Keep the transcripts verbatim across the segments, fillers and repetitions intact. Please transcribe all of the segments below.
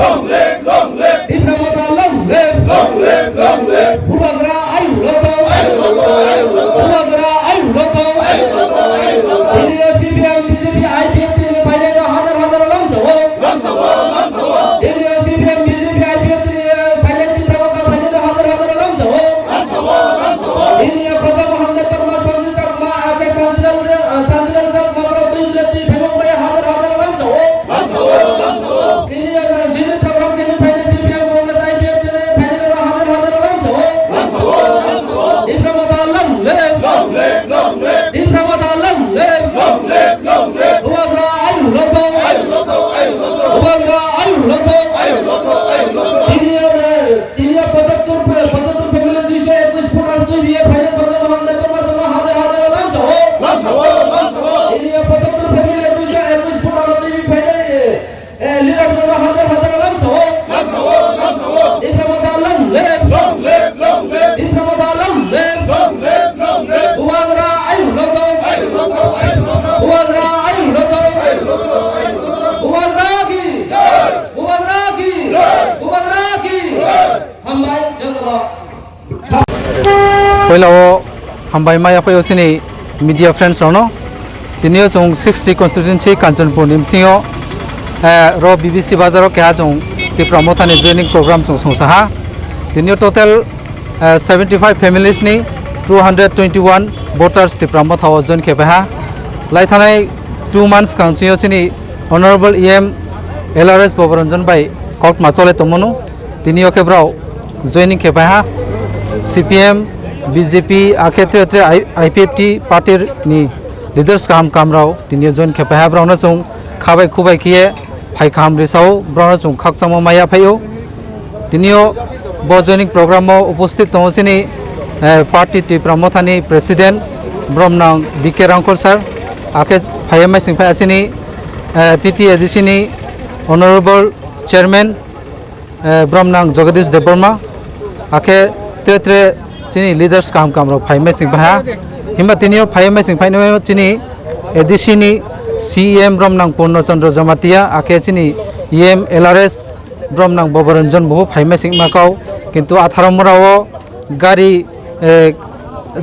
Long live, long live. Tipra Motha long live. Long live, long live. Bubagra ayuk lothok. Ayuk lothok, ayuk lothok. Bubagra ayuk lothok. Ayuk lothok, ayuk lothok. Tini C P M, B J P, I P F T ni phailai no hazar hazar lamsao. Lamsao, lamsao. Tini C P M, B J P, I P F T ni phailai Tipra Motha phailai no hazar hazar lamsao. Lamsao, lamsao. Tini Praja Mohan Debbarma, Sanjay Chakma, ake Sanjilal, eh, Sanjilal Chakma bro twi jila twi phaimung bai hazar hazar lamsao. Lamsao, lamsao. Tini, eh, jini program kini phailai C P M Congress I P F T ni phailai no hazar hazar lamsao. Tipra Motha long live. Long live, long live. Tipra Motha long live. Long live, long live. Bubagra ayuk lothok. Ayuk lothok, ayuk lothok. Bubagra ayuk lothok. Ayuk lothok, ayuk lothok. Tini, eh, tini pochattor, pochattor family duiso ekush foot ar twi biye phailai Praja Mohan Debbarma songno hazar hazar lamsao. Lamsao, lamsao. Tini pochattor family duiso ekush foot ar twi biye phailai, eh, Eh, leader songno hazar hazar lamsao. Lamsao, lamsao. Tipra Motha long live. Long live, long live. Tipra Motha long live. Long live, long live. Bubagra ayuk lothok. Ayuk lothok, ayuk lothok. Bubagra ayuk lothok. Ayuk lothok, ayuk lothok. Bubagra ki. Jai. Bubagra ki. Jai. Bubagra ki. Jai. Hambai jotono. Poila o hambai ma yaphaio chini media friends rokno. Tini o chwng sixty constituency Kanchanpur ni bisingo, eh, ro B B C bazar o keha chwng Tipra Motha ni joining program chwng songsa ha. Tini o total, eh, seventy five families ni two hundred twenty one voters Tipra Motha o join khe pai ha. Lai thanai two months kang chini Honorable E M L R S Boboranjan bai kok ma chole tongmano. Tini o khe brao joining khe pai ha. C P M, B J P, akhe tre tre I-, I P F T party ni leaders kaham kaham rao tini o join khe pai ha. Brao no chwng khabai khubai khe phai kaham ri sao, brao no chwng khakchangma maya phaio. Tini o bo joining program o upasthit tongo chini, eh, party Tipra Motha ni president Bromnang B K Rangkhol sir, akhe phaiya maising phai chini, eh, T T A D C ni honorable chairman, eh, Bromnang Jagadish Debbarma, akhe tre tre chini leaders kaham kaham rok phai maising phai ha. Himba tini o phai maising phai no chini A D C ni C E M Bromnang Purno Chandra Jamatia, akhe chini E M L R S Bromnang Boboranjan buhu phai maising ma kau, kintu atharo mura o gari, eh,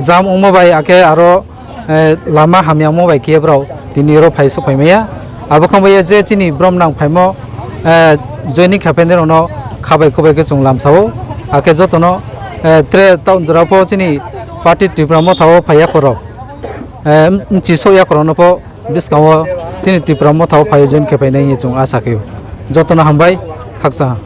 jam wngma bai akhe aro, eh, lama hamya wngma bai khe brao tini oro phai sok phai maya. Abo khang bai je chini Bromnang phaimo, eh, joining khapai nai rokno khabai khubai khe chwng lamsao. Akhe jotono, eh, tre town jora pho chini party Tipra Motha o phai yakhorok, eh, mchi sok yakhorok no pho bwskango chini Tipra Motha o phai join khe phainai hinwi chwng asa khaio. Jotono hambai, khakchang.